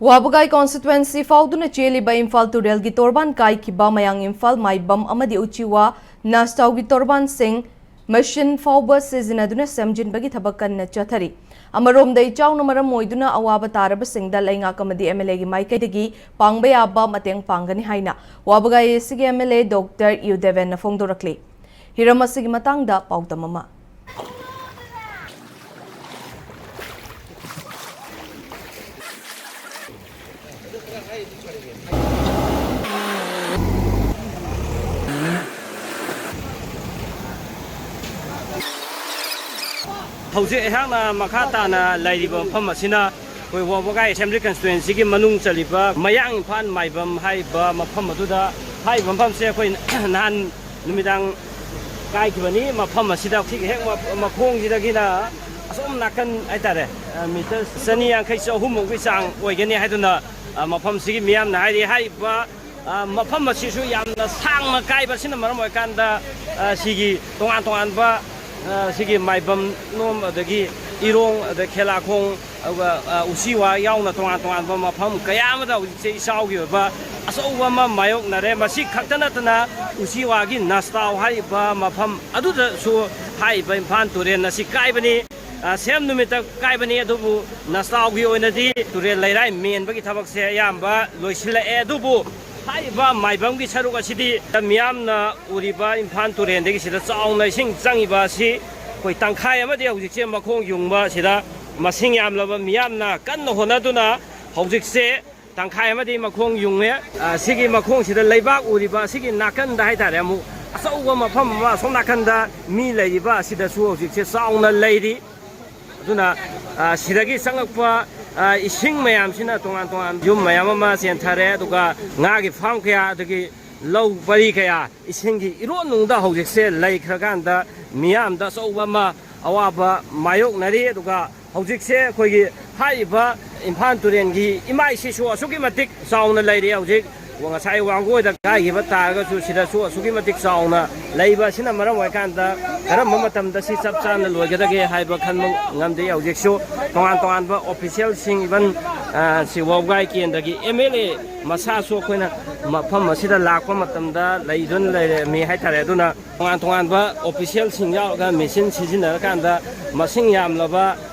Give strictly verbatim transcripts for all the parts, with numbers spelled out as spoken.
ꯋꯥꯕꯒꯥꯏ ꯀꯣꯟꯁꯇꯤꯇ꯭ꯋꯦꯟꯁꯤ ꯐꯥꯎꯗꯨꯅ ꯆꯦꯜꯂꯤꯕ ꯏꯝꯐꯥꯜ ꯇꯨꯔꯦꯜꯒꯤ ꯇꯣꯔꯕꯥꯟ ꯀꯥꯏꯈꯤꯕ ꯃꯌꯥꯡ ꯏꯝꯐꯥꯜ, ꯃꯥꯏꯕꯝ ꯑꯃꯗꯤ ꯎꯆꯤꯋꯥ ꯅꯥꯁꯇꯥꯎꯒꯤ ꯇꯣꯔꯕꯥꯟꯁꯤꯡ ꯃꯦꯁꯤꯟ ꯐꯥꯎꯕ ꯁꯤꯖꯤꯟꯅꯗꯨꯅ ꯁꯦꯝꯖꯤꯟꯕꯒꯤ ꯊꯕꯛ ꯀꯟꯅ ꯆꯠꯊꯔꯤ꯫ ꯑꯃꯔꯣꯝꯗ, ꯏꯆꯥꯎꯅ ꯃꯔꯝ ꯑꯣꯏꯗꯨꯅ ꯑꯋꯥꯕ ꯇꯥꯔꯕꯁꯤꯡꯗ ꯂꯩꯉꯥꯛ ꯑꯃꯗꯤ ꯑꯦꯝ ꯑꯦꯜ ꯑꯦꯒꯤ ꯃꯥꯏꯀꯩꯗꯒꯤ ꯄꯥꯡꯕ ꯌꯥꯕ ꯃꯇꯦꯡ ꯄꯥꯡꯒꯅꯤ ꯍꯥꯏꯅ ꯋꯥꯕꯒꯥꯏ ꯑꯦ ꯁꯤꯒꯤ M L A doctor U ꯗꯦꯕꯦꯟꯅ ꯐꯣꯡꯗꯣꯔꯛꯂꯤ꯫ ꯍꯤꯔꯝ ꯑꯁꯤꯒꯤ ꯃꯇꯥꯡꯗ ꯄꯥꯎꯗꯝ ꯑꯃ꯫ ꯍꯧꯖꯤꯛ ꯑꯩꯍꯥꯛꯅ ꯃꯈꯥ ꯇꯥꯅ ꯂꯩꯔꯤꯕ ꯃꯐꯝ ꯑꯁꯤꯅ ꯑꯩꯈꯣꯏ ꯋꯥꯕꯒꯥꯏ ꯑꯦꯁꯦꯝꯕ꯭ꯂꯤ ꯀꯟꯁꯇꯤꯇ꯭ꯋꯦꯟꯁꯤꯒꯤ ꯃꯅꯨꯡ ꯆꯜꯂꯤꯕ ꯃꯌꯥꯡ ꯏꯝꯐꯥꯜ ꯃꯥꯏꯕꯝ ꯍꯥꯏꯔꯤꯕ ꯃꯐꯝ ꯑꯗꯨꯗ, ꯍꯥꯏꯔꯤꯕ ꯃꯐꯝꯁꯦ ꯑꯩꯈꯣꯏ ꯅꯍꯥꯟ ꯅꯨꯃꯤꯗꯥꯡ ꯀꯥꯏꯈꯤꯕꯅꯤ꯫ ꯃꯐꯝ ꯑꯁꯤꯗ ꯁꯤꯒꯤ ꯍꯦꯛ ꯃ-, ꯃꯈꯣꯡꯁꯤꯗꯒꯤꯅ ꯑꯁꯣꯝ ꯅꯥꯀꯟ ꯍꯥꯏꯇꯥꯔꯦ, ꯑ, ꯃꯤꯇꯔ ꯆꯅꯤ ꯌꯥꯡꯈꯩ ꯆꯍꯨꯝ ꯃꯨꯛꯀꯤ ꯆꯥꯡ ꯑꯣꯏꯒꯅꯤ ꯍꯥꯏꯗꯨꯅ, ꯑ, ꯃꯐꯝꯁꯤꯒꯤ ꯃꯤꯌꯥꯝꯅ ꯍꯥꯏꯔꯤ꯫ ꯍꯥꯏꯔꯤꯕ, ꯑ, ꯃꯐꯝ ꯑꯁꯤꯁꯨ ꯌꯥꯝꯅ ꯁꯥꯡꯅ ꯀꯥꯏꯕ ꯑꯁꯤꯅ ꯃꯔꯝ ꯑꯣꯏꯔꯀꯥꯟꯗ, ꯑ, ꯁꯤꯒꯤ ꯇꯣꯉꯥꯟ ꯇꯣꯉꯥꯟꯕ, ꯑ, ꯁꯤꯒꯤ ꯃꯥꯏꯕꯝ ꯂꯣꯝ, ꯑꯗꯒꯤ ꯏꯔꯣꯡ, ꯑꯗꯩ ꯈꯦꯂꯥꯈꯣꯡ, ꯑꯗꯨꯒ, ꯑ, ꯎꯆꯤꯋꯥ ꯌꯥꯎꯅ ꯇꯣꯉꯥꯟ ꯇꯣꯉꯥꯟꯕ ꯃꯐꯝ ꯀꯌꯥ ꯑꯃꯗ ꯍꯧꯖꯤꯛꯁꯦ ꯏꯆꯥꯎꯒꯤ ꯑꯣꯏꯕ ꯑꯆꯧꯕ ꯑꯃ ꯃꯥꯌꯣꯛꯅꯔꯦ꯫ ꯃꯁꯤ ꯈꯛꯇ ꯅꯠꯇꯅ ꯎꯆꯤꯋꯥꯒꯤ ꯅꯁꯇꯥꯎ ꯍꯥꯏꯔꯤꯕ ꯃꯐꯝ ꯑꯗꯨꯗꯁꯨ ꯍꯥꯏꯔꯤꯕ ꯏꯝꯐꯥꯜ ꯇꯨꯔꯦꯜ ꯑꯁꯤ ꯀꯥꯏꯕꯅꯤ꯫ ꯑ, ꯁꯦꯝ ꯅꯨꯃꯤꯠꯇ ꯀꯥꯏꯕꯅꯤ, ꯑꯗꯨꯕꯨ ꯅꯁꯇꯥꯎꯒꯤ ꯑꯣꯏꯅꯗꯤ ꯇꯨꯔꯦꯜ ꯂꯩꯔꯥꯏ ꯃꯦꯟꯕꯒꯤ ꯊꯕꯛꯁꯦ ꯑꯌꯥꯝꯕ ꯂꯣꯏꯁꯤꯜꯂꯛꯑꯦ꯫ ꯑꯗꯨꯕꯨ ꯍꯥꯏꯔꯤꯕ ꯃꯥꯏꯕꯝꯒꯤ ꯁꯔꯨꯛ ꯑꯁꯤꯗꯤ ꯃꯤꯌꯥꯝꯅ ꯎꯔꯤꯕ ꯏꯝꯐꯥꯜ ꯇꯨꯔꯦꯜꯗꯒꯤ ꯁꯤꯗ ꯆꯥꯎꯅ ꯏꯁꯤꯡ ꯆꯪꯉꯤꯕ ꯑꯁꯤ ꯑꯩꯈꯣꯏ ꯇꯪꯈꯥꯏ ꯑꯃꯗꯤ ꯍꯧꯖꯤꯛꯁꯦ ꯃꯈꯣꯡ ꯌꯨꯡꯕ ꯁꯤꯗ ꯃꯁꯤꯡ ꯌꯥꯝꯂꯕ ꯃꯤꯌꯥꯝꯅ ꯀꯟꯅ ꯍꯣꯠꯅꯗꯨꯅ ꯍꯧꯖꯤꯛꯁꯦ ꯇꯪꯈꯥꯏ ꯑꯃꯗꯤ ꯃꯈꯣꯡ ꯌꯨꯡꯉꯦ꯫ ꯑ, ꯁꯤꯒꯤ ꯃꯈꯣꯡꯁꯤꯗ ꯂꯩꯕꯥꯛ ꯎꯔꯤꯕ ꯑꯁꯤꯒꯤ ꯅꯥꯀꯟꯗ ꯍꯥꯏꯇꯥꯔꯦ, ꯑꯃꯨꯛ ꯑꯆꯧꯕ ꯃꯐꯝ ꯑꯃ ꯑꯁꯣꯝ ꯅꯥꯀꯟꯗ ꯃꯤ ꯂꯩꯔꯤꯕ ꯑꯁꯤꯗꯁꯨ ꯍꯧꯖꯤꯛꯁꯦ ꯆꯥꯎꯅ ꯂꯩꯔꯤ꯫ ꯑꯗꯨꯅ, ꯑ, ꯁꯤꯗꯒꯤ ꯆꯪꯉꯛꯄ, ꯑ, ꯏꯁꯤꯡ ꯃꯌꯥꯝꯁꯤꯅ ꯇꯣꯉꯥꯟ ꯇꯣꯉꯥꯟ ꯌꯨꯝ ꯃꯌꯥꯝ ꯑꯃ ꯆꯦꯟꯊꯔꯦ, ꯑꯗꯨꯒ ꯉꯥꯒꯤ ꯐꯥꯔꯝ ꯀꯌꯥ, ꯑꯗꯒꯤ ꯂꯧ ꯄꯔꯤ ꯀꯌꯥ ꯏꯁꯤꯡꯒꯤ ꯏꯔꯣꯟꯅꯨꯡꯗ ꯍꯧꯖꯤꯛꯁꯦ ꯂꯩꯈ꯭ꯔꯀꯥꯟꯗ ꯃꯤꯌꯥꯝꯗ ꯑꯆꯧꯕ ꯑꯃ ꯑꯋꯥꯕ ꯃꯥꯌꯣꯛꯅꯔꯤ꯫ ꯑꯗꯨꯒ ꯍꯧꯖꯤꯛꯁꯦ ꯑꯩꯈꯣꯏꯒꯤ ꯍꯥꯏꯔꯤꯕ ꯏꯝꯐꯥꯜ ꯇꯨꯔꯦꯜꯒꯤ ꯏꯃꯥꯏꯁꯤꯁꯨ ꯑꯁꯨꯛꯀꯤ ꯃꯇꯤꯛ ꯆꯥꯎꯅ ꯂꯩꯔꯦ꯫ ꯍꯧꯖꯤꯛ ꯉꯁꯥꯏ ꯋꯥꯡꯒꯣꯏꯗ ꯀꯥꯏꯈꯤꯕ ꯇꯥꯔꯒꯁꯨ ꯁꯤꯗꯁꯨ ꯑꯁꯨꯛꯀꯤ ꯃꯇꯤꯛ ꯆꯥꯎꯅ ꯂꯩꯕ ꯑꯁꯤꯅ ꯃꯔꯝ ꯑꯣꯏꯔꯀꯥꯟꯗ ꯀꯔꯝꯕ ꯃꯇꯝꯗ ꯁꯤ ꯆꯞ ꯆꯥꯅ ꯂꯣꯏꯒꯗꯒꯦ ꯍꯥꯏꯕ ꯈꯟꯕ ꯉꯝꯗꯦ꯫ ꯍꯧꯖꯤꯛꯁꯨ ꯇꯣꯉꯥꯟ ꯇꯣꯉꯥꯟꯕ ꯑꯣꯐꯤꯁꯤꯌꯦꯜꯁꯤꯡ, ꯏꯚꯟ ꯑ, ꯁꯤ ꯋꯥꯕꯒꯥꯏ ꯀꯦꯟꯗ꯭ꯔꯒꯤ ꯑꯦꯝ ꯑꯦꯜ ꯑꯦ ꯃꯁꯥꯁꯨ ꯑꯩꯈꯣꯏꯅ ꯃꯐꯝ ꯑꯁꯤꯗ ꯂꯥꯛꯄ ꯃꯇꯝꯗ ꯂꯩꯗꯨꯅ ꯂꯩꯔꯝꯃꯤ ꯍꯥꯏꯇꯥꯔꯦ꯫ ꯑꯗꯨꯅ ꯇꯣꯉꯥꯟ ꯇꯣꯉꯥꯟꯕ ꯑꯣꯐꯤꯁꯤꯌꯦꯜꯁꯤꯡ ꯌꯥꯎꯔꯒ ꯃꯦꯆꯤꯟ ꯁꯤꯖꯤꯟꯅꯔꯀꯥꯟꯗ ꯃꯁꯤꯡ ꯌꯥꯝꯂꯕ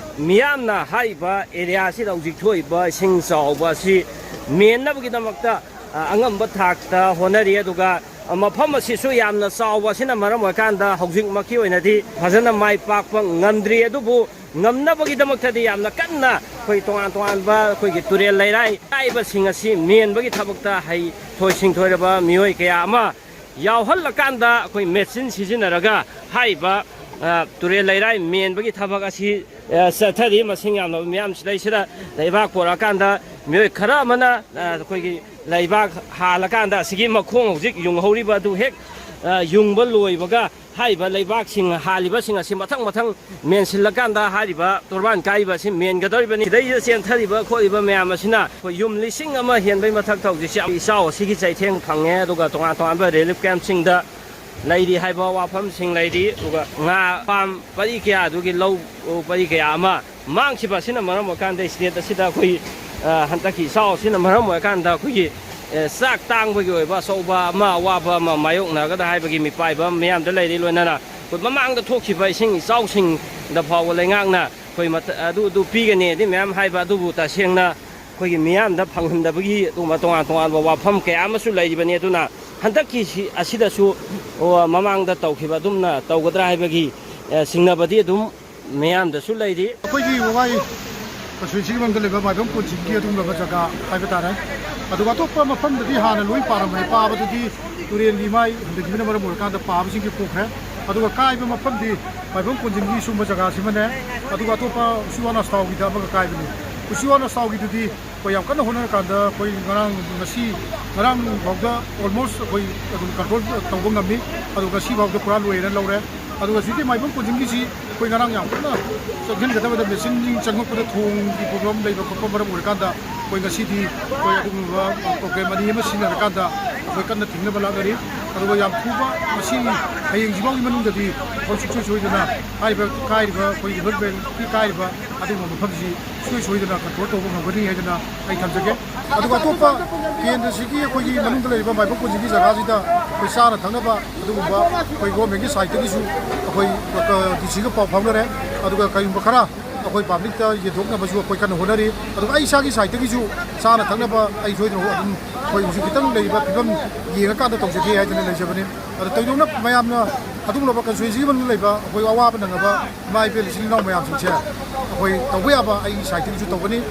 ꯃꯤꯌꯥꯝꯅ ꯍꯥꯏꯔꯤꯕ ꯑꯦꯔꯤꯌꯥꯁꯤꯗ ꯍꯧꯖꯤꯛ ꯊꯣꯛꯏꯕ ꯏꯁꯤꯡ ꯆꯥꯎꯕ ꯑꯁꯤ ꯃꯦꯟꯅꯕꯒꯤꯗꯃꯛꯇ, ꯑ, ꯑꯉꯝꯕ ꯊꯥꯛꯇ ꯍꯣꯠꯅꯔꯤ꯫ ꯑꯗꯨꯒ ꯃꯐꯝ ꯑꯁꯤꯁꯨ ꯌꯥꯝꯅ ꯆꯥꯎꯕ ꯑꯁꯤꯅ ꯃꯔꯝ ꯑꯣꯏꯔꯀꯥꯟꯗ ꯍꯧꯖꯤꯛꯃꯛꯀꯤ ꯑꯣꯏꯅꯗꯤ ꯐꯖꯅ ꯃꯥꯏ ꯄꯥꯛꯄ ꯉꯝꯗ꯭ꯔꯤ꯫ ꯑꯗꯨꯕꯨ ꯉꯝꯅꯕꯒꯤꯗꯃꯛꯇꯗꯤ ꯌꯥꯝꯅ ꯀꯟꯅ ꯑꯩꯈꯣꯏ ꯇꯣꯉꯥꯟ ꯇꯣꯉꯥꯟꯕ ꯑꯩꯈꯣꯏꯒꯤ ꯇꯨꯔꯦꯜ ꯂꯩꯔꯥꯏ ꯀꯥꯏꯕꯁꯤꯡ ꯑꯁꯤ ꯃꯦꯟꯕꯒꯤ ꯊꯕꯛꯇ ꯍꯩꯊꯣꯏ ꯁꯤꯡꯊꯣꯏꯔꯕ ꯃꯤꯑꯣꯏ ꯀꯌꯥ ꯑꯃ ꯌꯥꯎꯍꯜꯂꯀꯥꯟꯗ ꯑꯩꯈꯣꯏ ꯃꯦꯆꯤꯟ ꯁꯤꯖꯤꯟꯅꯔꯒ ꯍꯥꯏꯔꯤꯕ, ꯑ, ꯇꯨꯔꯦꯜ ꯂꯩꯔꯥꯏ ꯃꯦꯟꯕꯒꯤ ꯊꯕꯛ ꯑꯁꯤ, ꯑ, ꯆꯠꯊꯔꯤ꯫ ꯃꯁꯤꯡ ꯌꯥꯝꯂꯕ ꯃꯤꯌꯥꯝꯁꯤꯗꯩꯁꯤꯗ ꯂꯩꯕꯥꯛ ꯄꯣꯔꯛꯑꯀꯥꯟꯗ ꯃꯤꯑꯣꯏ ꯈꯔ ꯑꯃꯅ, ꯑ, ꯑꯩꯈꯣꯏꯒꯤ ꯂꯩꯕꯥꯛ ꯍꯥꯜꯂꯀꯥꯟꯗ ꯑꯁꯤꯒꯤ ꯃꯈꯣꯡ ꯍꯧꯖꯤꯛ ꯌꯨꯡꯍꯧꯔꯤꯕ ꯑꯗꯨ ꯍꯦꯛ, ꯑ, ꯌꯨꯡꯕ ꯂꯣꯏꯕꯒ ꯍꯥꯏꯔꯤꯕ ꯂꯩꯕꯥꯛꯁꯤꯡ ꯍꯥꯜꯂꯤꯕꯁꯤꯡ ꯑꯁꯤ ꯃꯊꯪ ꯃꯊꯪ ꯃꯦꯟꯁꯤꯜꯂꯀꯥꯟꯗ ꯍꯥꯏꯔꯤꯕ ꯇꯣꯔꯕꯥꯟ ꯀꯥꯏꯔꯤꯕ ꯑꯁꯤ ꯃꯦꯟꯒꯗꯧꯔꯤꯕꯅꯤ꯫ ꯁꯤꯗꯩꯁꯤꯗ ꯆꯦꯟꯊꯔꯤꯕ ꯈꯣꯠꯂꯤꯕ ꯃꯌꯥꯝ ꯑꯁꯤꯅ ꯑꯩꯈꯣꯏ ꯌꯨꯝ ꯂꯤꯁꯤꯡ ꯑꯃ ꯍꯦꯟꯕꯒꯤ ꯃꯊꯛꯇ ꯍꯧꯖꯤꯛꯁꯦ ꯏꯆꯥꯎ ꯑꯁꯤꯒꯤ ꯆꯩꯊꯦꯡ ꯐꯪꯉꯦ꯫ ꯑꯗꯨꯒ ꯇꯣꯉꯥꯟ ꯇꯣꯉꯥꯟꯕ ꯔꯤꯂꯤꯐ ꯀꯦꯝꯞꯁꯤꯡꯗ ꯂꯩꯔꯤ ꯍꯥꯏꯕ ꯋꯥꯐꯝꯁꯤꯡ ꯂꯩꯔꯤ꯫ ꯑꯗꯨꯒ ꯉꯥ ꯐꯥꯝ ꯄꯔꯤ ꯀꯌꯥ, ꯑꯗꯨꯒꯤ ꯂꯧ ꯄꯔꯤ ꯀꯌꯥ ꯑꯃ ꯃꯥꯡꯈꯤꯕ ꯑꯁꯤꯅ ꯃꯔꯝ ꯑꯣꯏꯔꯀꯥꯟꯗ ꯁ꯭ꯇꯦꯠ ꯑꯁꯤꯗ ꯑꯩꯈꯣꯏ, ꯑ, ꯍꯟꯗꯛꯀꯤ ꯏꯆꯥꯎ ꯑꯁꯤꯅ ꯃꯔꯝ ꯑꯣꯏꯔꯀꯥꯟꯗ ꯑꯩꯈꯣꯏꯒꯤ, ꯑ, ꯆꯥꯛ ꯇꯥꯡꯕꯒꯤ ꯑꯣꯏꯕ ꯑꯆꯧꯕ ꯑꯃ, ꯑꯋꯥꯕ ꯑꯃ ꯃꯥꯌꯣꯛꯅꯒꯗ꯭ꯔꯥ ꯍꯥꯏꯕꯒꯤ ꯃꯤꯄꯥꯏꯕ ꯃꯤꯌꯥꯝꯗ ꯂꯩꯔꯤ꯫ ꯂꯣꯏꯅꯅ ꯑꯩꯈꯣꯏ ꯃꯃꯥꯡꯗ ꯊꯣꯛꯈꯤꯕ ꯏꯁꯤꯡ ꯏꯆꯥꯎꯁꯤꯡꯗ ꯐꯥꯎꯕ ꯂꯩꯉꯥꯛꯅ ꯑꯩꯈꯣꯏ ꯃꯇ-, ꯑꯗꯨ, ꯑꯗꯨ ꯄꯤꯒꯅꯤꯗꯤ ꯃꯌꯥꯝ ꯍꯥꯏꯕ, ꯑꯗꯨꯕꯨ ꯇꯁꯦꯡꯅ ꯑꯩꯈꯣꯏꯒꯤ ꯃꯤꯌꯥꯝꯗ ꯐꯪꯍꯟꯗꯕꯒꯤ ꯑꯗꯨꯒꯨꯝꯕ ꯇꯣꯉꯥꯟ ꯇꯣꯉꯥꯟꯕ ꯋꯥꯐꯝ ꯀꯌꯥ ꯑꯃꯁꯨ ꯂꯩꯔꯤꯕꯅꯤ꯫ ꯑꯗꯨꯅ ꯍꯟꯗꯛꯀꯤ ꯁꯤ-, ꯑꯁꯤꯗꯁꯨ, ꯑꯣ, ꯃꯃꯥꯡꯗ ꯇꯧꯈꯤꯕ ꯑꯗꯨꯝꯅ ꯇꯧꯒꯗ꯭ꯔꯥ ꯍꯥꯏꯕꯒꯤ, ꯑ, ꯆꯤꯡꯅꯕꯗꯤ ꯑꯗꯨꯝ ꯃꯤꯌꯥꯝꯗꯁꯨ ꯂꯩꯔꯤ꯫ ꯑꯩꯈꯣꯏꯒꯤ ꯋꯥꯏ ꯀꯟꯁꯇꯤꯇ꯭ꯋꯦꯟꯁꯤꯒꯤ ꯃꯅꯨꯡꯗ ꯂꯩꯕ ꯃꯥꯏꯕꯝ ꯀꯣꯟꯖꯤꯡꯒꯤ ꯑꯗꯨꯒꯨꯝꯂꯕ ꯖꯒꯥ ꯍꯥꯏꯕ ꯇꯥꯔꯦ꯫ ꯑꯗꯨꯒ ꯑꯇꯣꯞꯄ ꯃꯐꯝꯗꯗꯤ ꯍꯥꯟꯅ ꯂꯣꯏ ꯄꯥꯔꯝꯕꯅꯤ꯫ ꯄꯥꯕꯗꯨꯗꯤ ꯇꯨꯔꯦꯜꯒꯤ ꯏꯃꯥꯏ ꯍꯟꯊꯈꯤꯕꯅ ꯃꯔꯝ ꯑꯣꯏꯔꯀꯥꯟꯗ ꯄꯥꯕꯁꯤꯡꯁꯦ ꯄꯣꯛꯈ꯭ꯔꯦ꯫ ꯑꯗꯨꯒ ꯀꯥꯏꯕ ꯃꯐꯝꯗꯤ ꯃꯥꯏꯕꯝ ꯀꯣꯟꯖꯤꯡꯒꯤ ꯁꯨꯝꯕ ꯖꯒꯥꯁꯤꯃꯅꯦ꯫ ꯑꯗꯨꯒ ꯑꯇꯣꯞꯄ ꯎꯆꯤꯋꯥ ꯅꯥꯁꯇꯥꯎꯒꯤꯗ ꯑꯃꯒ ꯀꯥꯏꯕꯅꯤ꯫ ꯎꯆꯤꯋꯥ ꯅꯥꯁꯇꯥꯎꯒꯤꯗꯨꯗꯤ ꯑꯩꯈꯣꯏ ꯌꯥꯝ ꯀꯟꯅ ꯍꯣꯠꯅꯔꯀꯥꯟꯗ ꯑꯩꯈꯣꯏ ꯉꯔꯥꯡ, ꯉꯁꯤ, ꯉꯔꯥꯡ ꯐꯥꯎꯗ almost ꯑꯩꯈꯣꯏ ꯑꯗꯨꯝ control ꯇꯧꯕ ꯉꯝꯃꯤ꯫ ꯑꯗꯨꯒ ꯉꯁꯤ ꯐꯥꯎꯗ ꯄꯨꯔꯥ ꯂꯣꯏꯔꯦꯅ ꯂꯧꯔꯦ꯫ ꯑꯗꯨꯒ ꯍꯧꯖꯤꯛꯀꯤ ꯃꯥꯏꯕꯝ ꯀꯣꯟꯖꯤꯡꯒꯤꯁꯤ ꯑꯩꯈꯣꯏ ꯉꯔꯥꯡ ꯌꯥꯝ ꯀꯟꯅ ꯆꯪꯁꯤꯟꯒꯗꯕꯗ ꯃꯦꯆꯤꯟꯁꯤꯡ ꯆꯪꯉꯛꯄꯗ ꯊꯣꯡꯒꯤ problem ꯂꯩꯕ ꯈꯣꯠꯄ ꯃꯔꯝ ꯑꯣꯏꯔꯀꯥꯟꯗ ꯑꯩꯈꯣꯏ ꯉꯁꯤꯗꯤ ꯑꯩꯈꯣꯏ ꯑꯗꯨꯒꯨꯝꯂꯕ program ꯑꯅꯤ ꯑꯃ ꯁꯤꯖꯤꯟꯅꯔꯀꯥꯟꯗ ꯑꯩꯈꯣꯏ ꯀꯟꯅ ꯊꯤꯡꯅꯕ ꯂꯥꯛꯅꯔꯤ꯫ ꯑꯗꯨꯒ ꯌꯥꯝ ꯊꯨꯕ ꯉꯁꯤ ꯍꯌꯦꯡꯁꯤꯐꯥꯎꯒꯤ ꯃꯅꯨꯡꯗꯗꯤ ꯑꯩꯈꯣꯏ ꯁꯨꯡꯁꯣꯏ ꯁꯣꯏꯗꯅ ꯍꯥꯏꯔꯤꯕ ꯀꯥꯏꯔꯤꯕ ꯑꯩꯈꯣꯏꯒꯤ ꯔꯤꯚꯔ ꯕꯦꯡꯛꯀꯤ ꯀꯥꯏꯔꯤꯕ ꯑꯗꯨꯒꯨꯝꯕ ꯃꯐꯝꯁꯤ ꯁꯨꯡꯁꯣꯏ ꯁꯣꯏꯗꯅ ꯀꯟꯇ꯭ꯔꯣꯜ ꯇꯧꯕ ꯉꯝꯒꯅꯤ ꯍꯥꯏꯗꯅ ꯑꯩ ꯊꯝꯖꯒꯦ꯫ ꯑꯗꯨꯒ ꯑꯇꯣꯞꯄ ꯀꯦꯟꯗ꯭ꯔꯁꯤꯒꯤ ꯑꯩꯈꯣꯏꯒꯤ ꯃꯅꯨꯡꯗ ꯂꯩꯔꯤꯕ ꯃꯥꯏꯕꯝ ꯀꯣꯟꯖꯤꯡꯒꯤ ꯖꯒꯥꯁꯤꯗ ꯑꯩꯈꯣꯏ ꯆꯥꯅ ꯊꯛꯅꯕ ꯑꯗꯨꯒꯨꯝꯕ ꯑꯩꯈꯣꯏ ꯒꯣꯔꯃꯦꯟꯒꯤ ꯁꯥꯏꯠꯇꯒꯤꯁꯨ ꯑꯩꯈꯣꯏ ꯗꯤ ꯁꯤꯒ ꯄꯥꯎ ꯐꯥꯎꯅꯔꯦ꯫ ꯑꯗꯨꯒ ꯀꯔꯤꯒꯨꯝꯕ ꯈꯔ ꯑꯩꯈꯣꯏ ꯄꯕ꯭ꯂꯤꯛꯇ ꯌꯦꯟꯊꯣꯛꯅꯕꯁꯨ ꯑꯩꯈꯣꯏ ꯀꯟꯅ ꯍꯣꯠꯅꯔꯤ꯫ ꯑꯗꯨꯒ ꯑꯩ ꯏꯁꯥꯒꯤ ꯁꯥꯏꯠꯇꯒꯤꯁꯨ ꯆꯥꯅ ꯊꯛꯅꯕ ꯑꯩ ꯁꯣꯏꯗꯅ ꯑꯗꯨꯝ ꯑꯩꯈꯣꯏ ꯍꯧꯖꯤꯛ ꯈꯤꯇꯪ ꯂꯩꯔꯤꯕ ꯐꯤꯕꯝ ꯌꯦꯡꯉꯀꯥꯟꯗ ꯇꯧꯖꯒꯦ ꯍꯥꯏꯗꯅ ꯂꯩꯖꯕꯅꯤ꯫ ꯑꯗꯣ ꯊꯣꯏꯗꯣꯛꯅ ꯃꯌꯥꯝꯅ ꯑꯗꯨꯒꯨꯝꯂꯕ ꯀꯟꯁꯇꯤꯇ꯭ꯋꯦꯟꯁꯤꯒꯤ ꯃꯅꯨꯡꯗ ꯂꯩꯕ ꯑꯩꯈꯣꯏ ꯑꯋꯥꯕ ꯅꯪꯉꯕ ꯏꯃꯥ ꯏꯕꯦꯜ ꯏꯆꯤꯜ ꯏꯅꯥꯎ ꯃꯌꯥꯝꯁꯤꯡꯁꯦ ꯑꯩꯈꯣꯏ ꯇꯧꯕ ꯌꯥꯕ ꯑꯩꯒꯤ ꯁꯥꯏꯠꯇꯒꯤꯁꯨ ꯇꯧꯒꯅꯤ꯫